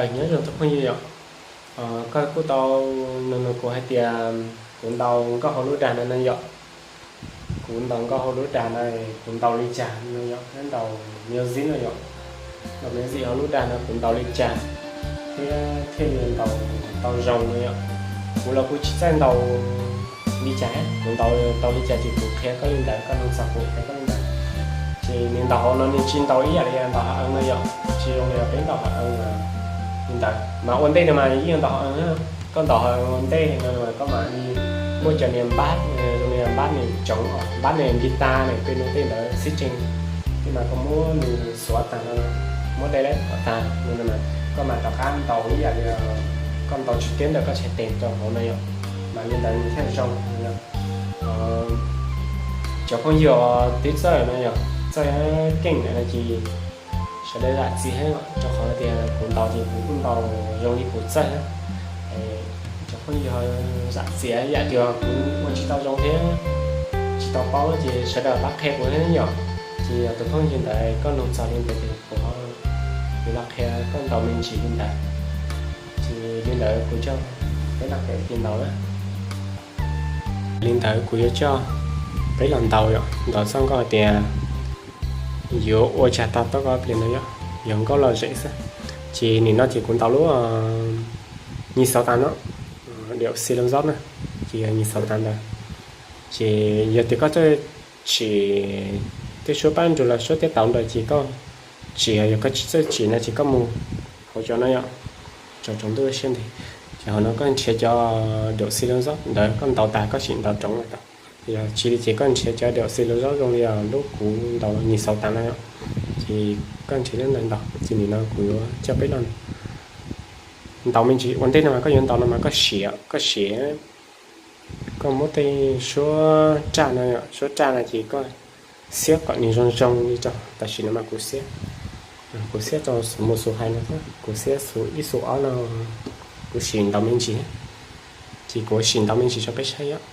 Nyob zoo tus phooj ywg yom, koj kuj tau nug nug kuv hais tias kuv ntaus nkauj hauv lub dag no no yom. Kuv ntaus nkauj hauv lub dag no, kuv ntaus li cas no yom, ntaus music no yom, ntaus music hauv lub dag no kuv ntaus li cas thiab thiaj li ntaus tau zoo no yom. Kuv los kuv tsis txawj ntaus li cas, kuv ntaus tau li cas ces kuv qhia koj li ntawd, koj nug txog kuv qhia koj li ntawd. Ces nws ntaus hauv no nws tsis ntaus ib yam li ntaus hauv no yom, tsis zoo li peb ntaus hauv li ntawd. Mas ua ntej no mas yeej ntaus hauv, koj ntaus hauv ua ntej no koj mam li muab cov niag npab, zoo li npab niag tsoov, npab niag guitar ne, peb nug tej ntawd xib tsees, tej mas koj muab nws xuav tag no, muab dej leb kom tag no, koj mam rov qab ntaus ib yam li koj ntaus tsis tiab ntawm koj tshais tes rau hauv no yom, mas li ntawd nws thiaj zoo. Cov phooj ywg twb txawj no yom, txawj keej lawm no ces sawv daws zam txim thiab, rau qhov tias kuv ntaus ces kuv kuj ntaus zoo li kuv txawj na. Cov phooj ywg zam txim yam tias kuv ua tsis tau zoo thiab tsis tau paub ces sawv daws pab qhia kuv thiab yom. Ces yog tus phooj ywg ntawd koj nug txog li ntawd ces kuv ho los qhia koj ntaus me ntsis li ntawd. Ces li ntawd kuv coj peb los qhia cia ntaus na. Li ntawd kuv yuav coj peb los ntaus yom, ntaus txoj nkauj hais tias yuav ua tsag tag toj koj pliag no yom, yog nkauj lom zem xwb. Ces nim no ces kuv ntaus lub nyis xauv tas no, điệp C lông dốc na, ces yog nyis xauv tas ntawd. Ces yog tias koj txawj tsim tej suab pab nrug los suab tiab tauv ntawd ces koj tsim, yog koj tsis txawj tsim no ces koj mus hauv cov no yom, tsaus tsaus ntuj siab ntev, ces hauv no koj nrhiav cov điệp C lông dốc ntawd koj ntaus tas koj sim ntaus roov lawm tau. Yog tsis li ces koj nrhiav cov điệp C lông dốc zoo li lub kuv ntaus nyis xauv tas no yom, ces koj nrhiav lub ntawd ntaus. Ces nim no kuv yuav coj peb los ntaus me ntsis. Ua ntej no mas koj yuav ntaus no mas koj siav, koj siav, koj muab tej suab raj no, suab raj no ces koj siab kom nws zoo zoo li rau tam sim no mas kuv siab, kuv siab rau xu mus xu hais no, kuv siab xu ib xu ob no, kuv sim ntaus me ntsis. Ces kuv sim ntaus me ntsis rau peb saib yom.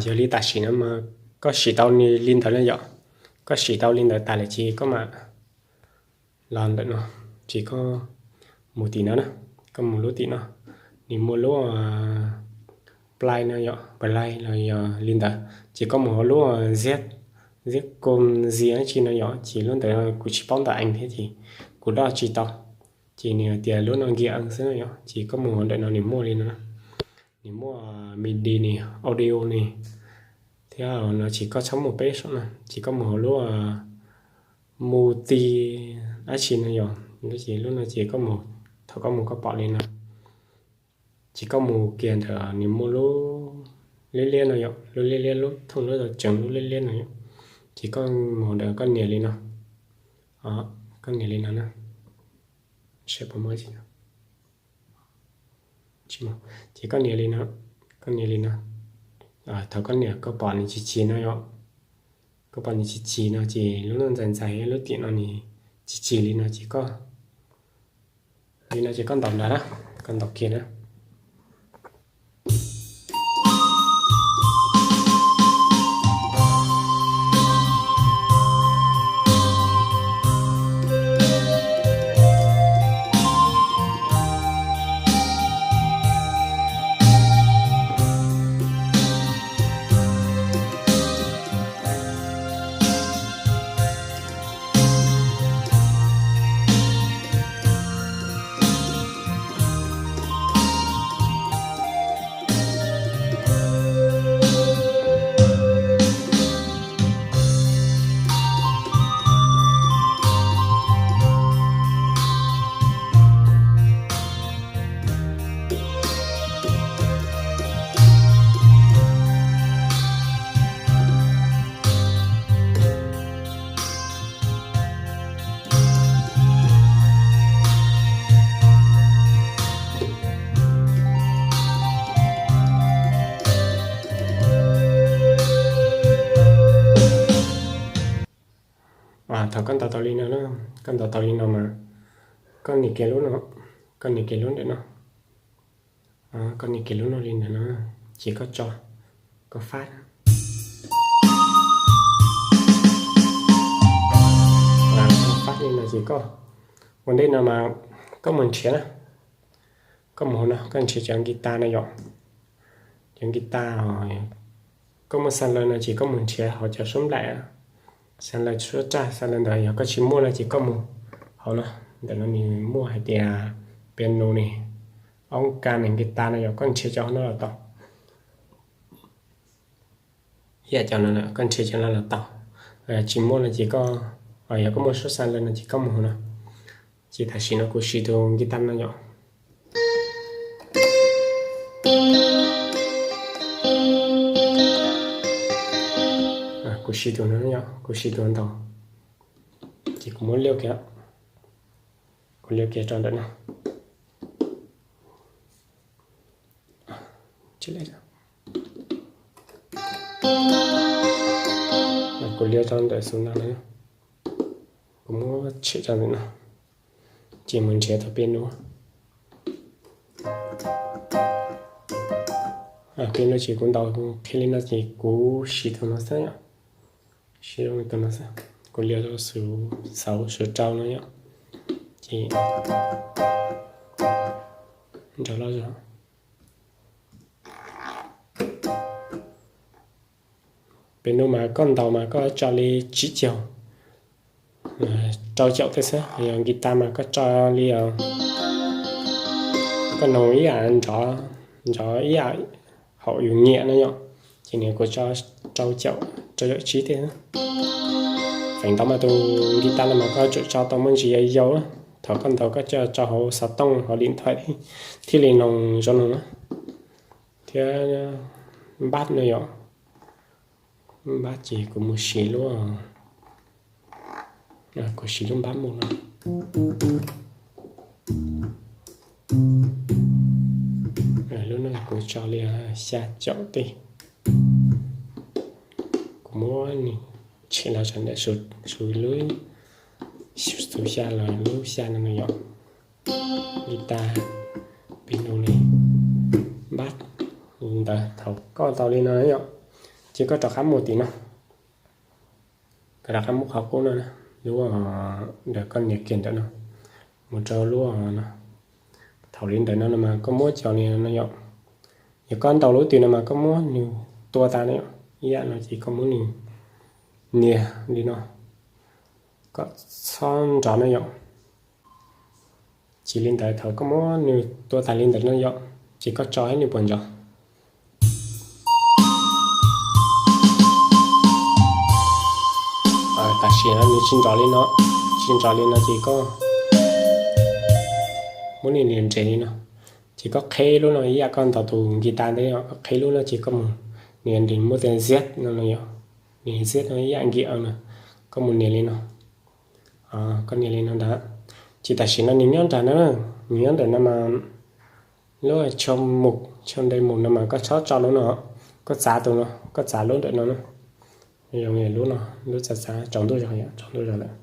Yog li tam sim no mas koj sim tau li ntawd na yom, koj sim tau li ntawd tas lawm ces koj mam los ntawm no, ces koj mus tim no na, koj mus lub tim no, nws muaj lub play no yom, play los yog li ntawd, ces koj mus hauv lub ziab, ziab kom ziab dab tsi no yom, ces lub ntawd kuv tsis paub ntawv Ees thiab ces kuv doj tsis tau, ces nws hais tias lub no nkiag xwb no yom, ces koj mus hauv ntawm no nws muaj li no, nws muaj midi ne, audio ne, thiab no ces koj txhob mus peb saum no, ces koj mus hauv lub multi dab tsi no yom, ces lub no ces koj mus, thaum koj mus koj pom li no, ces koj mus kiag ntawm nws muaj lub liab liab no yom, lub liab liab lub thooj lub tau tseev lub liab liab no yom, ces koj mus ntawm koj nias li no, koj nias li no na, saib puas muaj tsis. Ces koj nias li no, koj nias li no, thaum koj nias koj pom nws chis chis no yom, koj pom nws chis chis no ces lub no ntxais ntxais, lub tim no nws chis chis li no ces koj, li no ces koj ntaus ntawd na, koj ntaus kiag na. Thaum koj ntaus tau li no, koj ntaus tau li no mas koj nias kiag lub no, koj nias kiag lub ntawm no, koj nias kiag lub no li ntawm no, ces koj tso, koj fab, koj fab li no ces koj, ua ntej no mas koj mus nrhiav na, koj mus hauv no koj nrhiav cov guitar no yom, cov guitar, koj muaj xas laws no ces koj mus nrhiav hauv cov suab nplaim, xas laws suab raj xas laws ntawd, yog koj tsis muaj no ces koj mus hauv no, ntawm no nws muaj hais tias piano ne, oos kas ne, guitar no yom, koj nrhiav cov no los tau. Ib yam cov no koj nrhiav cov no los tau. Tsis muaj no ces koj, yog koj muaj suab xas laws no ces koj mus hauv no. Ces tam sim no kuv siv tus guitar no yom. Kuv siv tus no, kuv siv tus no ntaus, ces kuv muab liab kiag, kuv liab kiag rau ntawm no. Kuv liab rau ntawm xus no, kuv muab tshem rau ntawm no, ces mus nrhiav tau piano. Piano ces kuv ntaus qhia li no ces kuv siv tus no xwb, siv tus no xwb, kuv liab rau xus xauv xus rau no yom, ces nrog loj zog. Piano mas koj ntaus mas koj tso li tsib caug, rau caum tej xwb, yog guitar mas koj tso li, koj noog ib yam nrov, nrov ib yam haum yus nyiam no yom, ces nws kuv tso rau caum, rau caum tsib tej. Feem ntau mas tus guitar no mas koj tsum tso tau muaj ntsis yau yau, thaum koj ntaus koj tso hauv xov tooj hauv lim thuam thiaj li noog zoo no na. Thiab npab no yom, npab ces kuv mus siv lub, kuv siv lub npab mus no. Lub no kuv tso li xya caum tej. Kuv muab nws tshem los rau ntawm xus lub, xus xya los lub xya no yom. Guitar, piano ne, npab, ntawd thaum koj ntaus li no yom, ces koj rov qab mus tim no, koj rov qab mus qhov qub no, lub ntawm koj nias kiag ntawm no, mus rau lub no. Thaum li ntawm no no mas koj muab cov li no yom, yog koj ntaus lub twg no mas koj muab nws tua tas no yom, ib yam no ces koj muab nws nias li no, kom txhob nrov no yom. Ces li ntawd thaum koj muab nws tua tas li ntawd no yom, ces koj tso seb nws puas nrov. Tam sim no nws tsis nrov li no, tsis nrov li no ces koj muab nws nias nres li no, ces koj qheb lub no ib yam koj ntaus tus guitar ntawd, koj qheb lub no ces koj mus nias nws muaj tias Z no no yom, nias Z no ib yam nkim no, koj mus nias li no, koj nias li no ntag. Ces tam sim no nws nyob nram no, nws nyob ntawm no mas lub tsho mus, tsho nte mus no mas koj txhob tso lub no, koj txav tus no, koj txav lub ntawm no na, zoo li lub no, lub txav txav tsaus ntuj zog yom, tsaus ntuj zog lawm.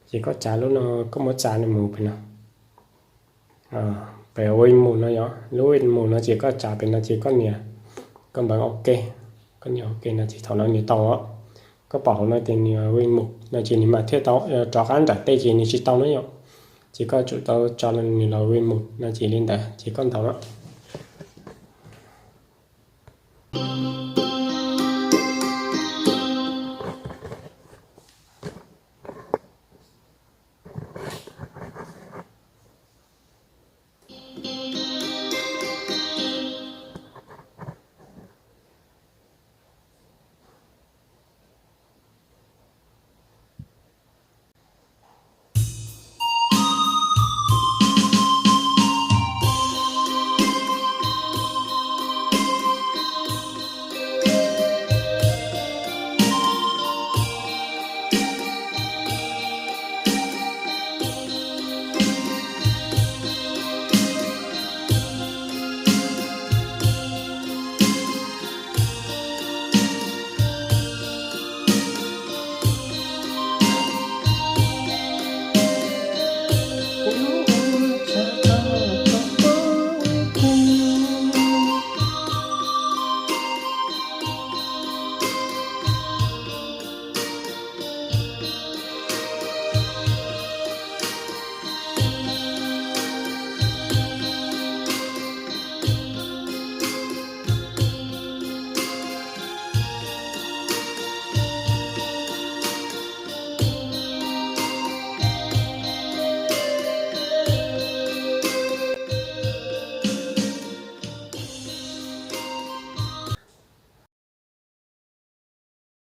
Ces koj txav lub no, koj muab txav nws mus pem no, pem win mus no yom, lub win mus no ces koj txav pem no ces koj nias, koj npeem ok, koj nias ok no ces thaum no nws tau os. Koj pom hauv no tias nws win mus no ces nws mam thiaj tau, rov qab nram tej ces nws tsis tau na yom. Ces koj tsum tau tso nws los win mus no ces li ntawd ces koj ntaus no.